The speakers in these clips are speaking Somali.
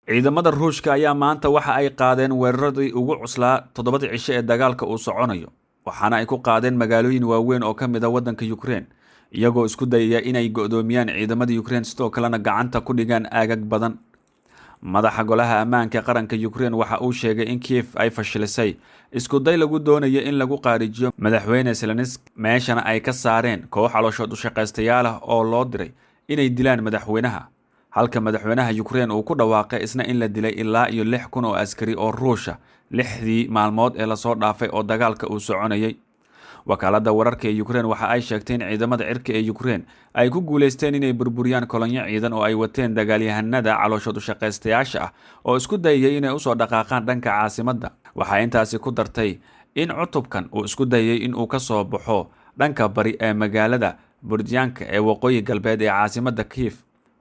Ciidamada Ruushka ayaa maanta waxa ay qaadeen weeraradii ugu cuslaa 7dii cisho ee dagaalka uu soconayo, waxaana ay ku qaadeen magaalooyin waaweyn oo ka mid ah waddanka Ukraine, iyagoo isku dayaya inay go'doomiyaan ciidamada Ukraine, sidoo kalena gacanta ku dhigaan aagag badan. Madaxa Golaha Ammaanka Qaranka Ukraine waxa uu sheegay in Kiev ay fashilisay isku day lagu doonayo in lagu qaarijiyo Madaxweyne Zelenski, meeshana ay ka saareen koox calooshood ushaqaystayaal ah oo loo diray inay dilaan madaxweynaha, halka madaxweynaha Ukraine uu ku dhawaaqay isna in la dilay ilaa iyo 6000 oo askari oo Ruusha 6dii maalmood ee lasoo dhaafay oo dagaalka uu soconayay. Wakaaladda wararka ee Ukraine waxa ay sheegtay in ciidamada cirka ee Ukraine ay ku guuleysteen inay burburiyaan kolonyo ciidan oo ay wateen dagaalyahanada calooshood ushaqaystayaasha ah oo isku dayayay inay usoo dhaqaaqaan dhanka caasimadda. Waxaa intaasi ku dartay in cutubkan uu isku dayay in uu ka soo baxo dhanka bari ee magaalada Borodyanka ee waqooyi galbeed ee caasimadda Kiev.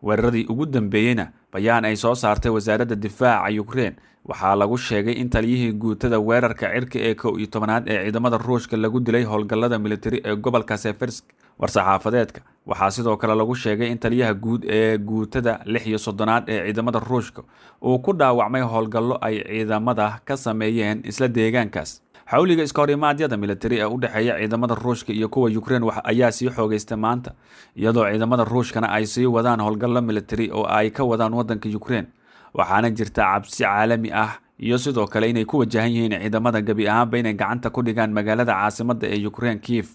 Weeraradii ugu dambeeyeyna, bayaan ay soo saartay Wasaaradda Difaaca Ukraine waxaa lagu sheegay in taliyihii guutada weerarka cirka ee 11aad ee ciidamada Ruushka lagu dilay howlgallada militari ee gobolka Seversk. War-saxaafadeedka waxaa sidoo kale lagu sheegay in taliyaha guud ee guutada 36aad ee ciidamada Ruushka uu ku dhaawacmay howlgallo ay ciidamada ka sameeyeen isla deegaankaas. Xawliga iskahorimaadiyada militari ee u dhexeeya ciidamada Ruushka iyo kuwa Ukraine ayaa sii xoogeystay maanta, iyadoo ciidamada Ruushkana ay sii wadaan howlgallo militari oo ay ka wadaan waddanka Ukraine, waxaana jirta cabsi caalami ah iyo sidoo kale inay ku wajahan yihiin ciidamada gebi ahaanba inay gacanta ku dhigaan magaalada caasimadda ee Ukraine, Kiev.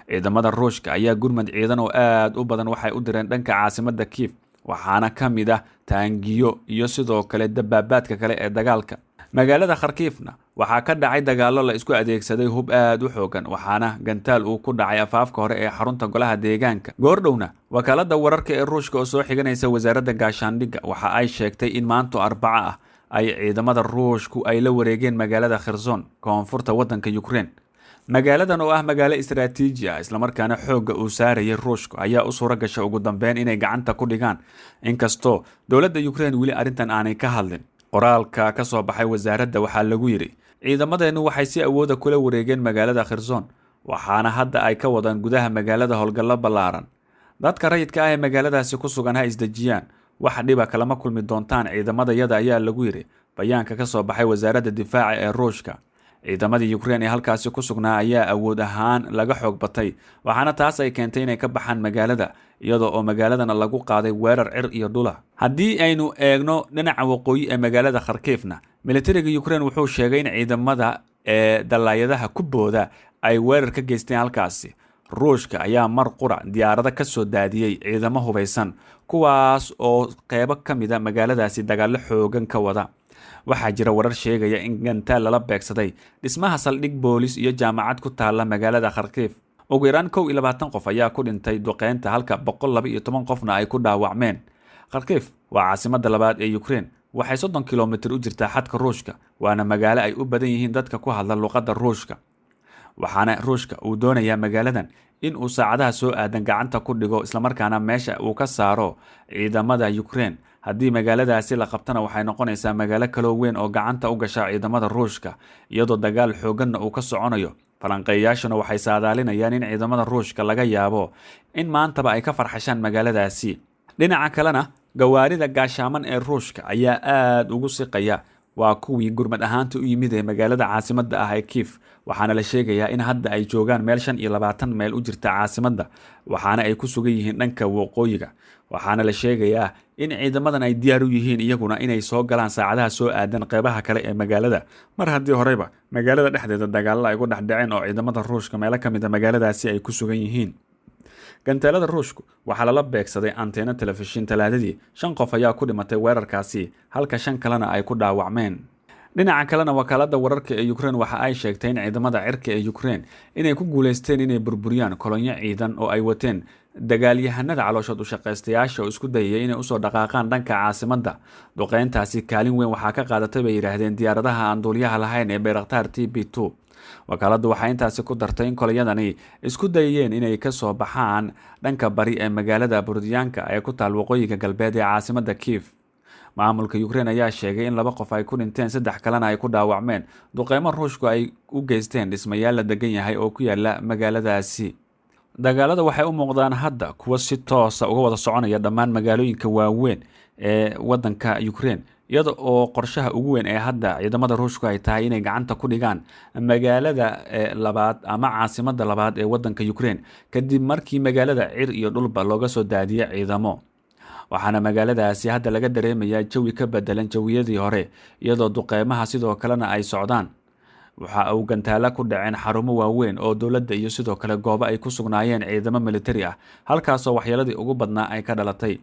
Ciidamada Ruushka ayaa gurmad ciidan oo aad u badan waxay u direen dhanka caasimadda Kiev, waxaana ka mid ah taangiyo iyo sidoo kale dabaabaadka kale ee dagaalka. Magaalada Kharkiifna waxaa ka dhacay dagaallo la isku adeegsaday hub aad u xoogan, waxaana gantaal uu ku dhacay afaafka hore ee xarunta golaha deegaanka. Goordhowna wakaaladda wararka ee Ruushka oo soo xiganaysa Wasaaradda Gaashaandhigga waxa ay sheegtay in maanto Arbaco ah ay ciidamada Ruushku ay la wareegeen magaalada Kherson, koonfurta waddanka Ukraine. Magaaladan oo ah magaalo istaraatiiji ah, islamarkaana xoogga uu saarayay Ruushku, ayaa u suura gashay ugu dambeyn inay gacanta ku dhigaan, inkastoo dowladda Ukraine weli arrintan aanay ka hadlin. Qoraalka ka soo baxay wasaaradda waxaa lagu yidhi: "Ciidamadeennu waxay si awooda kula wareegeen magaalada Kherson, waxaana hadda ay ka wadaan gudaha magaalada howlgallo ballaaran. Dadka rayidka ah ee magaaladaasi ku sugan ha isdejiyaan, wax dhiba kalama kulmi doontaan ciidamadayada," ayaa lagu yidhi bayaanka ka soo baxay Wasaaradda Difaaca ee Ruushka. Ciidamadii Ukraine ee halkaasi ku sugnaa ayaa awood ahaan laga xoog batay, waxaana taas ay keentay inay ka baxaan magaalada, iyadoo oo magaaladana lagu qaaday weerar cir iyo dhula. Haddii aynu eegno dhinaca waqooyi ee magaalada Kharkiifna, militariga Ukraine wuxuu sheegay in ciidamada ee dallaayadaha ku booda ay weerar ka geysteen halkaasi. Ruushka ayaa mar qura diyaarado ka soo daadiyey ciidamo hubaysan, kuwaas oo qeybo ka mid ah magaaladaasi dagaallo xoogan ka wada. Waxaa jira warar sheegaya in gantaal lala beegsaday dhismaha saldhig boolis iyo jaamacad ku taalla magaalada Kharkiif. Ugu yaraan 21 qof ayaa ku dhintay duqeynta, halka 112 qofna ay ku dhaawacmeen. Kharkiif waa caasimada labaad ee Ukraine. Waxay 30 kilomitir u jirtaa xadka Ruushka, waana magaalo ay u badan yihiin dadka ku hadla luqadda Ruushka, waxaana Ruushka uu doonayaa magaaladan in uu saacadaha soo aadan gacanta ku dhigo, islamarkaana meesha uu ka saaro ciidamada Ukraine. Haddii magaaladaasi la qabtana, waxay noqonaysaa magaalo kaloo weyn oo gacanta u gasha ciidamada Ruushka, iyadoo dagaal xooganna uu ka soconayo. Falanqeeyayaashuna waxay saadaalinayaan in ciidamada Ruushka laga yaabo in maantaba ay ka farxashaan magaaladaasi. Dhinaca kalena, gawaarida gaashaaman ee Ruushka ayaa aada ugu siqaya, waa kuwii gurmad ahaanta u yimid ee magaalada caasimadda ah ee Kiev, waxaana la sheegayaa in hadda ay joogaan meel 25 meel u jirta caasimadda, waxaana ay ku sugan yihiin dhanka waqooyiga. Waxaana la sheegayaa in ciidamadan ay diyaar u yihiin iyaguna inay soo galaan saacadaha soo aadan qeybaha kale ee magaalada, mar haddii horeyba magaalada dhexdeeda dagaallo ay ku dhex dhaceen oo ciidamada Ruushka meelo ka mid ah magaaladaasi ay ku sugan yihiin. Ganteelada Ruushku waxaa lala beegsaday anteeno telefishin Talaadadii. Shan qof ayaa ku dhimatay weerarkaasi, halka shan kalena ay ku dhaawacmeen. Dhinaca kalena, wakaalada wararka ee Ukraine waxa ay sheegtay in ciidamada cirka ee Ukraine inay ku guuleysteen inay burburiyaan kolonyo ciidan oo ay wateen dagaalyahanada calooshood ushaqaystayaasha oo isku dayaya inay usoo dhaqaaqaan dhanka caasimadda. Duqeyntaasi kaalin weyn waxaa ka qaadatay, bay yidhaahdeen, diyaaradaha aan duuliyaha lahayn ee Bayraktar TB2. Wakaaladdu waxay intaasi ku dartay in kolonyadani isku dayayeen inay kasoo baxaan dhanka bari ee magaalada Borodyanka ee ku taal waqooyiga galbeed ee caasimadda Kiev. Maamulka Ukraine ayaa sheegay in laba qof ay ku dhinteen, saddex kalena ay ku dhaawacmeen duqeymo Ruushku ay u geysteen dhismayaal la degan yahay oo ku yaala magaaladaasi. Dagaalada waxay u muuqdaan hadda kuwo si toosa uga wada soconaya dhammaan magaalooyinka waaweyn ee wadanka Ukraine. iyada oo qorshaha ugu weyn ee hadda ciidamada Ruushku ay tahay inay gacanta ku dhigaan magaalada labaad ama caasimada labaad ee wadanka Ukraine, kadib markii magaalada cir iyo dhulba looga soo daadiyay ciidamo. Waxaana magaaladaasi hadda laga dareemayaa jawi ka bedelan jawiyadii hore, iyadoo duqeymaha sidoo kalena ay socdaan. Waxa uu gantaala ku dhaceen xarumo waaweyn oo dowladda iyo sidoo kale goobo ay ku sugnaayeen ciidamo militari ah, halkaasoo waxyeeladii ugu badnaa ay ka dhalatay.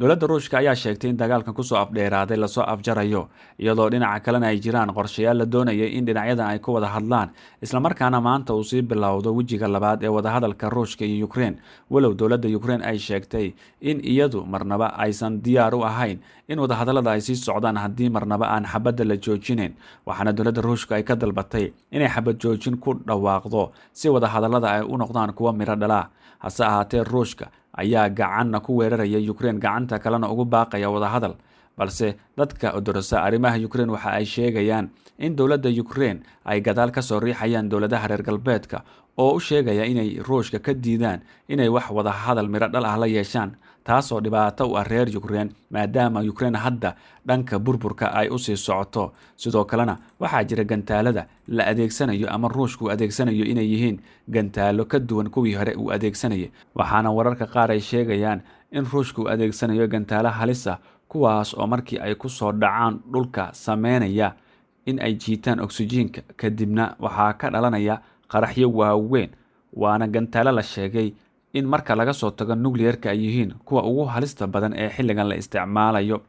Dowladda Ruushka ayaa sheegtay in dagaalkan kusoo afdheeraaday lasoo afjarayo, iyadoo dhinaca kalena ay jiraan qorshayaal la doonayay in dhinacyadan ay ku wada hadlaan, islamarkaana maanta uu sii bilowdo wejiga labaad ee wadahadalka Ruushka iyo Ukraine, walow dowladda Ukraine ay sheegtay in iyadu marnaba aysan diyaar u ahayn in wadahadallada ay sii socdaan haddii marnaba aan xabadda la joojinayn. Waxaana dowladda Ruushka ay ka dalbatay inay xabad joojin ku dhawaaqdo si wadahadallada ay u noqdaan kuwo midho dhalaa. Hase ahaatee, Ruushka ayaa gacanna ku weeraraya Ukraine, gacanta kalena ugu baaqaya wadahadal. Balse dadka odorosa arrimaha Ukraine waxa ay sheegayaan in dowladda Ukraine ay gadaal kasoo riixayaan dowladaha reer galbeedka oo u sheegaya inay Ruushka ka diidaan inay wax wadahadal midho dhal ah la yeeshaan, taasoo dhibaato u ah reer Ukraine, maadaama Ukraine hadda dhanka burburka ay usii socoto. Sidoo kalena waxaa jira gantaalada la adeegsanayo ama Ruushka uu adeegsanayo inay yihiin gantaalo ka duwan kuwii hore uu adeegsanayay, waxaana wararka qaar ay sheegayaan in Ruushka uu adeegsanayo gantaalo halis ah, kuwaas oo markii ay kusoo dhacaan dhulka sameynaya in ay jiitaan oksijiinka, kadibna waxaa ka dhalanaya qaraxyo waaweyn. Waana gantaalo la sheegay in marka laga soo tago nuclearka ay yihiin kuwa ugu halista badan ee xilligan la isticmaalayo.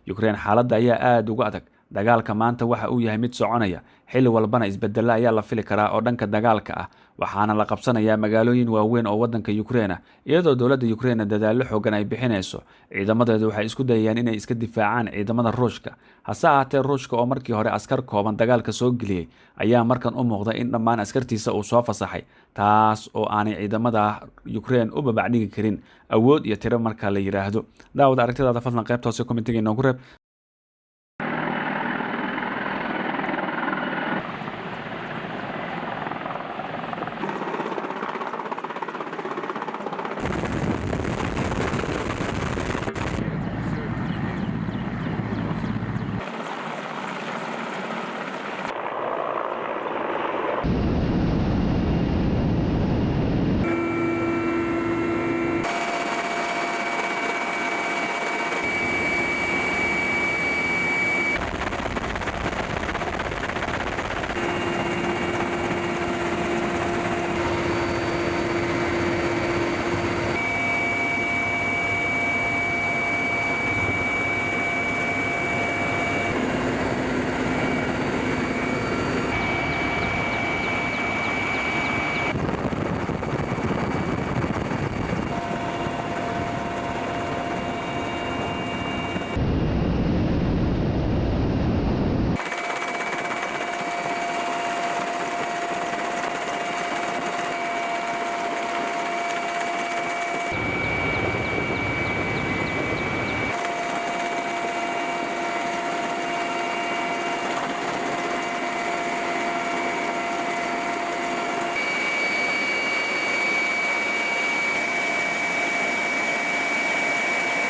Ukraine xaaladda ayaa aada uga adag. Dagaalka maanta waxa uu yahay mid soconaya, xilli walbana isbedelo ayaa la fili karaa oo dhanka dagaalka ah. Waxaana la qabsanayaa magaalooyin waaweyn oo wadanka Ukraine ah, iyadoo dowladda Ukraine dadaallo xoogan ay bixinayso. Ciidamadeedu waxay isku dayayaan inay iska difaacaan ciidamada Ruushka. Hase ahaatee, Ruushka oo markii hore askar kooban dagaalka soo geliyey ayaa markan u muuqda in dhammaan askartiisa uu soo fasaxay, taas oo aanay ciidamada Ukraine u babacdhigi karin awood iyo tiro marka la yidhaahdo. Daawad, aragtidaada fadlan qaybta hoose commentiga inoogu reeb.